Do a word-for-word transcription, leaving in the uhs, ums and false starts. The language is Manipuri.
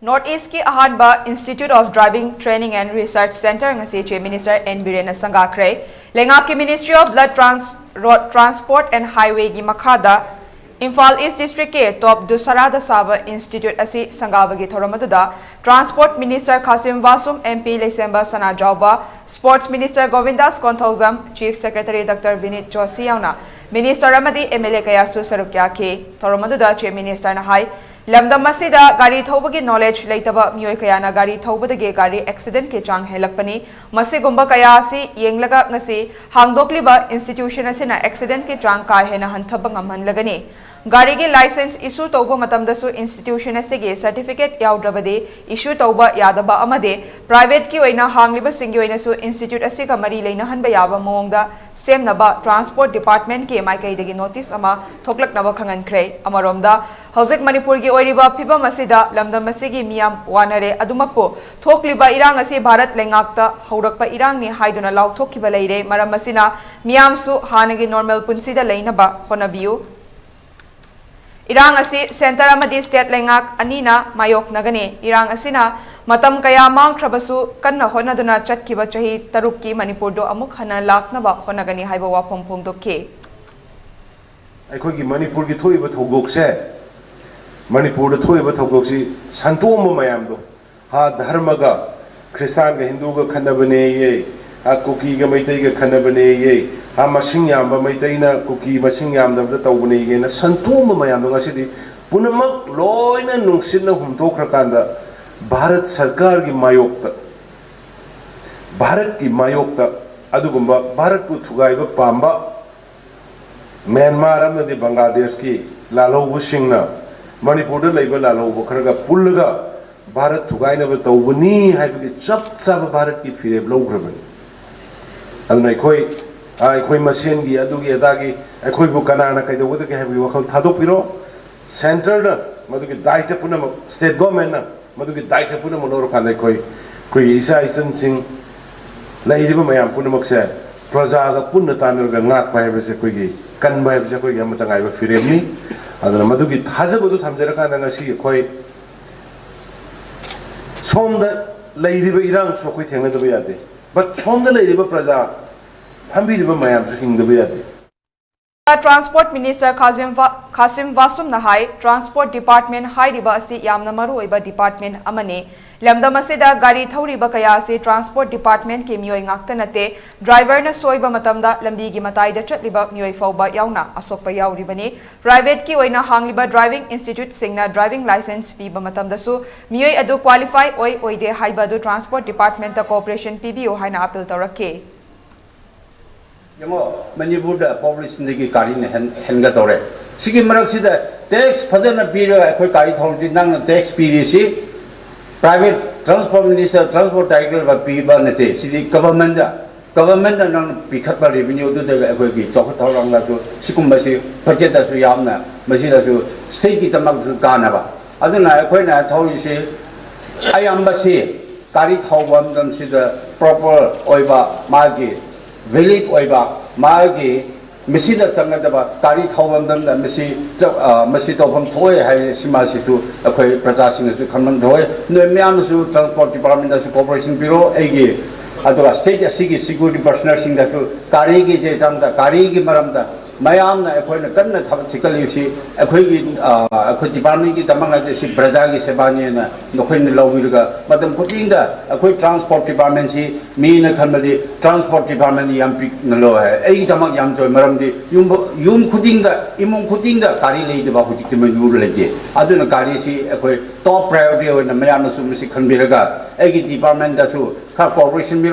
North East ꯀꯤ ꯑꯍꯥꯟꯕ Institute of Driving Training and Research Center ꯉꯁꯤ Chief Minister N ꯕꯤꯔꯦꯟꯅ ꯁꯪꯒꯥꯈ꯭ꯔꯦ꯫ ꯂꯩꯉꯥꯛꯀꯤ Ministry of Blood Trans-, Road Transport and Highway ꯒꯤ ꯃꯈꯥꯗ ꯏꯝꯐꯥꯜ East District ꯀꯤ ꯇꯣꯞ ꯗꯨꯁꯥꯔꯥꯗ ꯁꯥꯕ institute ꯑꯁꯤ ꯁꯪꯒꯥꯕꯒꯤ ꯊꯧꯔꯝ ꯑꯗꯨꯗ Transport Minister ꯈꯥꯁꯤꯝ ꯕꯥꯁꯨꯝ, M P ꯂꯩꯁꯦꯝꯕ ꯁꯅꯥꯖꯥꯎꯕ, Sports Minister ꯒꯣꯕꯤꯟꯗꯥꯁ Konthoujam, Chief Secretary Doctor ꯕꯤꯅꯤꯠ Joshi ꯌꯥꯎꯅ Minister ꯑꯃꯗꯤ M L A ꯀꯌꯥꯁꯨ ꯁꯔꯨꯛ ꯌꯥꯈꯤ꯫ ꯊꯧꯔꯝ ꯑꯗꯨꯗ Chief Minister ꯅ ꯍꯥꯏ, ꯂꯝꯗꯝ ꯑꯁꯤꯗ ꯒꯥꯔꯤ ꯊꯧꯕꯒꯤ knowledge ꯂꯩꯇꯕ ꯃꯤꯑꯣꯏ ꯀꯌꯥꯅ ꯒꯥꯔꯤ ꯊꯧꯕꯗꯒꯤ ꯒꯥꯔꯤ accident ꯀꯤ ꯆꯥꯡ ꯍꯦꯜꯂꯛꯄꯅꯤ꯫ ꯃꯁꯤꯒꯨꯝꯕ ꯀꯌꯥ ꯑꯁꯤ ꯌꯦꯡꯂꯒ ꯉꯁꯤ ꯍꯥꯡꯗꯣꯛꯂꯤꯕ institution ꯑꯁꯤꯅ accident ꯀꯤ ꯆꯥꯡ ꯀꯥ ꯍꯦꯟꯅ ꯍꯟꯊꯕ ꯉꯝꯍꯟꯂꯒꯅꯤ꯫ ꯒꯥꯔꯤꯒꯤ license issue ꯇꯧꯕ ꯃꯇꯝꯗꯁꯨ institution ꯑꯁꯤꯒꯤ certificate ꯌꯥꯎꯗ꯭ꯔꯕꯗꯤ issue ꯇꯧꯕ ꯌꯥꯗꯕ ꯑꯃꯗꯤ private ꯀꯤ ꯑꯣꯏꯅ ꯍꯥꯡꯂꯤꯕꯁꯤꯡꯒꯤ ꯑꯣꯏꯅꯁꯨ institute ꯑꯁꯤꯒ ꯃꯔꯤ ꯂꯩꯅꯍꯟꯕ ꯌꯥꯕ ꯃꯑꯣꯡꯗ ꯁꯦꯝꯅꯕ Transport Department ꯀꯤ ꯃꯥꯏꯀꯩꯗꯒꯤ notice ꯑꯃ ꯊꯣꯛꯂꯛꯅꯕ ꯈꯪꯍꯟꯈ꯭ꯔꯦ꯫ ꯑꯃꯔꯣꯝꯗ, ꯍꯧꯖꯤꯛ ꯃꯅꯤꯄꯨꯔꯒꯤ ꯑꯣꯏꯔꯤꯕ ꯐꯤꯕꯝ ꯑꯁꯤꯗ ꯂꯝꯗꯝ ꯑꯁꯤꯒꯤ ꯃꯤꯌꯥꯝ ꯋꯥꯅꯔꯦ꯫ ꯑꯗꯨꯃꯛꯄꯨ, ꯊꯣꯛꯂꯤꯕ ꯏꯔꯥꯡ ꯑꯁꯤ ꯚꯥꯔꯠ ꯂꯩꯉꯥꯛꯇ ꯍꯧꯔꯛꯄ ꯏꯔꯥꯡꯅꯤ ꯍꯥꯏꯗꯨꯅ ꯂꯥꯎꯊꯣꯛꯈꯤꯕ ꯂꯩꯔꯦ꯫ ꯃꯔꯝ ꯑꯁꯤꯅ, ꯃꯤꯌꯥꯝꯁꯨ ꯍꯥꯟꯅꯒꯤ normal ꯄꯨꯟꯁꯤꯗ ꯂꯩꯅꯕ ꯍꯣꯠꯅꯕꯤꯌꯨ꯫ ꯏꯔꯥꯡ ꯑꯁꯤ centre ꯑꯃꯗꯤ state ꯂꯩꯉꯥꯛ ꯑꯅꯤꯅ ꯃꯥꯌꯣꯛꯅꯒꯅꯤ꯫ ꯏꯔꯥꯡ ꯑꯁꯤꯅ ꯃꯇꯝ ꯀꯌꯥ ꯃꯥꯡꯈ꯭ꯔꯕꯁꯨ, ꯀꯟꯅ ꯍꯣꯠꯅꯗꯨꯅ ꯆꯠꯈꯤꯕ ꯆꯍꯤ ꯇꯔꯨꯛꯀꯤ ꯃꯅꯤꯄꯨꯔꯗꯨ ꯑꯃꯨꯛ ꯍꯟꯅ ꯂꯥꯛꯅꯕ ꯍꯣꯠꯅꯒꯅꯤ ꯍꯥꯏꯕ ꯋꯥꯐꯝ ꯐꯣꯡꯗꯣꯛꯈꯤ꯫ ꯑꯩꯈꯣꯏꯒꯤ ꯃꯅꯤꯄꯨꯔꯒꯤ ꯊꯣꯛꯏꯕ ꯊꯧꯗꯣꯛꯁꯦ, ꯃꯅꯤꯄꯨꯔꯗ ꯊꯣꯛꯏꯕ ꯊꯧꯗꯣꯛꯁꯤ ꯁꯟꯇꯣꯛꯑꯝꯕ ꯃꯌꯥꯝꯗꯣ, ꯍꯥ, ꯙꯔꯃꯒ, ꯈ꯭ꯔꯤꯁꯇꯥꯟꯒ ꯍꯤꯟꯗꯨꯒ ꯈꯠꯅꯕꯅꯦꯌꯦ, ꯍꯥ, ꯀꯨꯀꯤꯒ ꯃꯩꯇꯩꯒ ꯈꯠꯅꯕꯅꯦꯌꯦ, ꯍꯥ, ꯃꯁꯤꯡ ꯌꯥꯝꯕ ꯃꯩꯇꯩꯅ ꯀꯨꯀꯤ ꯃꯁꯤꯡ ꯌꯥꯝꯗꯕꯗ ꯇꯧꯕꯅꯦꯌꯦꯅ ꯁꯟꯇꯣꯛꯑꯝꯕ ꯃꯌꯥꯝꯗꯣ ꯉꯁꯤꯗꯤ ꯄꯨꯝꯅꯃꯛ ꯂꯣꯏꯅ ꯅꯨꯡꯁꯤꯠꯅ ꯍꯨꯝꯇꯣꯛꯈ꯭ꯔꯀꯥꯟꯗ ꯚꯥꯔꯠ ꯁꯔꯀꯥꯔꯒꯤ ꯃꯥꯌꯣꯛꯇ, ꯚꯥꯔꯠꯀꯤ ꯃꯥꯌꯣꯛꯇ ꯑꯗꯨꯒꯨꯝꯕ ꯚꯥꯔꯠꯄꯨ ꯊꯨꯒꯥꯏꯕ ꯄꯥꯝꯕ ꯃ꯭ꯌꯥꯟꯃꯥꯔ ꯑꯃꯗꯤ ꯕꯪꯒ꯭ꯂꯥꯗꯦꯁꯀꯤ ꯂꯥꯜꯍꯧꯕꯁꯤꯡꯅ ꯃꯅꯤꯄꯨꯔꯗ ꯂꯩꯕ ꯂꯥꯜꯍꯧꯕ ꯈꯔꯒ ꯄꯨꯜꯂꯒ ꯚꯥꯔꯠ ꯊꯨꯒꯥꯏꯅꯕ ꯇꯧꯕꯅꯤ ꯍꯥꯏꯕꯒꯤ ꯆꯞ ꯆꯥꯕ ꯚꯥꯔꯠꯀꯤ ꯐꯤꯔꯦꯞ ꯂꯧꯈ꯭ꯔꯕꯅꯤ꯫ ꯑꯗꯨꯅ ꯑꯩꯈꯣꯏ, ꯑ, ꯑꯩꯈꯣꯏ ꯃꯁꯦꯟꯒꯤ ꯑꯗꯨꯒꯤ ꯑꯗꯥꯒꯤ ꯑꯩꯈꯣꯏꯕꯨ ꯀꯅꯥꯅ ꯀꯩꯗꯧꯒꯗꯒꯦ ꯍꯥꯏꯕꯒꯤ ꯋꯥꯈꯜ ꯊꯥꯗꯣꯛꯄꯤꯔꯣ꯫ Centreꯅ ꯃꯗꯨꯒꯤ ꯗꯥꯏꯇ ꯄꯨꯝꯅꯃꯛ, state governmentꯅ ꯃꯗꯨꯒꯤ ꯗꯥꯏꯇ ꯄꯨꯝꯅꯃꯛ ꯂꯧꯔꯀꯥꯟꯗ ꯑꯩꯈꯣꯏ, ꯑꯩꯈꯣꯏꯒꯤ ꯏꯆꯥ ꯏꯆꯟꯁꯤꯡ, ꯂꯩꯔꯤꯕ ꯃꯌꯥꯝ ꯄꯨꯝꯅꯃꯛꯁꯦ ꯄ꯭ꯔꯖꯥꯒ ꯄꯨꯟꯅ ꯇꯥꯟꯅꯔꯒ ꯉꯥꯛꯄ ꯍꯥꯏꯕꯁꯦ, ꯑꯩꯈꯣꯏꯒꯤ ꯀꯟꯕ ꯍꯥꯏꯕꯁꯦ ꯑꯩꯈꯣꯏꯒꯤ ꯑꯃꯠꯇ ꯉꯥꯏꯕ ꯐꯤꯔꯦꯞꯅꯤ꯫ ꯑꯗꯨꯅ ꯃꯗꯨꯒꯤ ꯊꯥꯖꯕꯗꯨ ꯊꯝꯖꯔꯀꯥꯟꯗ ꯉꯁꯤ ꯑꯩꯈꯣꯏ ꯁꯣꯝꯗ ꯂꯩꯔꯤꯕ ꯏꯔꯥꯡꯁꯨ ꯑꯩꯈꯣꯏ ꯊꯦꯡꯅꯗꯕ ꯌꯥꯗꯦ, ꯕꯠ ꯁꯣꯝꯗ ꯂꯩꯔꯤꯕ ꯄ꯭ꯔꯖꯥ ꯐꯝꯕꯤꯔꯤꯕ ꯃꯌꯥꯝꯁꯨ ꯍꯤꯡꯗꯕ ꯌꯥꯗꯦ꯫ Transport Minister Khasim Wa- Khasim Wasumꯅ ꯍꯥꯏ, Transport Department ꯍꯥꯏꯔꯤꯕ ꯑꯁꯤ ꯌꯥꯝꯅ ꯃꯔꯨꯑꯣꯏꯕ department ꯑꯃꯅꯤ꯫ ꯂꯝꯗꯝ ꯑꯁꯤꯗ ꯒꯥꯔꯤ ꯊꯧꯔꯤꯕ ꯀꯌꯥ ꯑꯁꯤ Transport Departmentꯀꯤ ꯃꯤꯑꯣꯏ ꯉꯥꯛꯇ ꯅꯠꯇꯦ꯫ Driverꯅ ꯁꯣꯏꯕ ꯃꯇꯝꯗ ꯂꯝꯕꯤꯒꯤ ꯃꯇꯥꯏꯗ ꯆꯠꯂꯤꯕ ꯃꯤꯑꯣꯏ ꯐꯥꯎꯕ ꯌꯥꯎꯅ ꯑꯁꯣꯛꯄ ꯌꯥꯎꯔꯤꯕꯅꯤ꯫ Privateꯀꯤ ꯑꯣꯏꯅ ꯍꯥꯡꯂꯤꯕ driving instituteꯁꯤꯡꯅ driving licence ꯄꯤꯕ ꯃꯇꯝꯗꯁꯨ ꯃꯤꯑꯣꯏ ꯑꯗꯨ qualify ꯑꯣꯏ ꯑꯣꯏꯗꯦ ꯍꯥꯏꯕ ꯑꯗꯨ Transport Departmentꯇ cooperation ꯄꯤꯕꯤꯌꯨ ꯍꯥꯏꯅ appeal ꯇꯧꯔꯛꯈꯤ꯫ ꯌꯦꯡꯉꯣ, ꯃꯅꯤꯄꯨꯔꯗ populationꯗꯒꯤ ꯒꯥꯔꯤꯅ ꯍꯦꯟ ꯍꯦꯟꯒꯗꯧꯔꯦ꯫ ꯁꯤꯒꯤ ꯃꯔꯛꯁꯤꯗ tax ꯐꯖꯅ ꯄꯤꯔꯒ ꯑꯩꯈꯣꯏ ꯒꯥꯔꯤ ꯊꯧꯔꯗꯤ, ꯅꯪꯅ tax ꯄꯤꯔꯤꯁꯤ private transport minister, transport director ꯄꯤꯕ ꯅꯠꯇꯦ, ꯁꯤꯗꯤ governmentꯗ, governmentꯅ ꯅꯪꯅ ꯄꯤꯈꯠꯄ revenueꯗꯨꯗ ꯑꯩꯈꯣꯏꯒꯤ ꯆꯥꯎꯈꯠ ꯊꯧꯔꯥꯡꯗꯁꯨ, ꯁꯤꯒꯨꯝꯕꯁꯤ budgetꯇꯁꯨ ꯌꯥꯝꯅ, ꯃꯁꯤꯗꯁꯨ stateꯀꯤꯗꯃꯛꯁꯨ ꯀꯥꯟꯅꯕ꯫ ꯑꯗꯨꯅ ꯑꯩꯈꯣꯏꯅ ꯊꯧꯔꯤꯁꯤ ꯑꯌꯥꯝꯕꯁꯤ ꯒꯥꯔꯤ ꯊꯧꯕ ꯃꯇꯝꯁꯤꯗ proper ꯑꯣꯏꯕ, ꯃꯥꯒꯤ valid ꯑꯣꯏꯕ, ꯃꯥꯒꯤ ꯃꯁꯤꯗ ꯆꯪꯒꯗꯕ ꯒꯥꯔꯤ ꯊꯧꯕ ꯃꯇꯝꯗ ꯃꯁꯤ ꯆ-, ꯑ, ꯃꯁꯤ ꯇꯧꯐꯝ ꯊꯣꯛꯑꯦ ꯍꯥꯏ, ꯁꯤꯃꯁꯤꯁꯨ ꯑꯩꯈꯣꯏ ꯄ꯭ꯔꯖꯥꯁꯤꯡꯅꯁꯨ ꯈꯪꯐꯝ ꯊꯣꯛꯑꯦ꯫ ꯅꯣꯏ ꯃꯌꯥꯝꯅꯁꯨ transport departmentꯗꯁꯨ cooperation ꯄꯤꯔꯣ, ꯑꯩꯒꯤ, ꯑꯗꯨꯒ state ꯑꯁꯤꯒꯤ security personnelꯁꯤꯡꯗꯁꯨ ꯒꯥꯔꯤꯒꯤ ꯆꯦ ꯆꯥꯡꯗ, ꯒꯥꯔꯤꯒꯤ ꯃꯔꯝꯗ ꯃꯌꯥꯝꯅ ꯑꯩꯈꯣꯏꯅ ꯀꯟꯅ ꯊꯕꯛ ꯊꯤꯒꯠꯂꯤꯕꯁꯤ ꯑꯩꯈꯣꯏꯒꯤ, ꯑ, ꯑꯩꯈꯣꯏ departmentꯀꯤꯗꯃꯛ ꯅꯠꯇꯦ, ꯁꯤ ꯄ꯭ꯔꯖꯥꯒꯤ ꯁꯦꯕꯥꯅꯦꯅ ꯅꯈꯣꯏꯅ ꯂꯧꯕꯤꯔꯒ ꯃꯇꯝ ꯈꯨꯗꯤꯡꯗ ꯑꯩꯈꯣꯏ transport departmentꯁꯤ ꯃꯤꯅ ꯈꯟꯕꯗꯤ transport departmentꯗꯤ ꯌꯥꯝ ꯄꯤꯛꯅ ꯂꯧ ꯍꯥꯏ꯫ ꯑꯩꯒꯤꯗꯃꯛ ꯌꯥꯝ ꯆꯥꯎꯏ, ꯃꯔꯝꯗꯤ ꯌꯨꯝ, ꯌꯨꯝ ꯈꯨꯗꯤꯡꯗ, ꯏꯃꯨꯡ ꯈꯨꯗꯤꯡꯗ ꯒꯥꯔꯤ ꯂꯩꯇꯕ ꯍꯧꯖꯤꯛꯇꯤ ꯃꯅꯤꯄꯨꯔꯗ ꯂꯩꯇꯦ꯫ ꯑꯗꯨꯅ ꯒꯥꯔꯤꯁꯤ ꯑꯩꯈꯣꯏ top priority ꯑꯣꯏꯅ ꯃꯌꯥꯝꯅꯁꯨ ꯃꯁꯤ ꯈꯟꯕꯤꯔꯒ ꯑꯩꯒꯤ departmentꯗꯁꯨ ꯈꯔ cooperation ꯄꯤꯔꯛꯎ꯫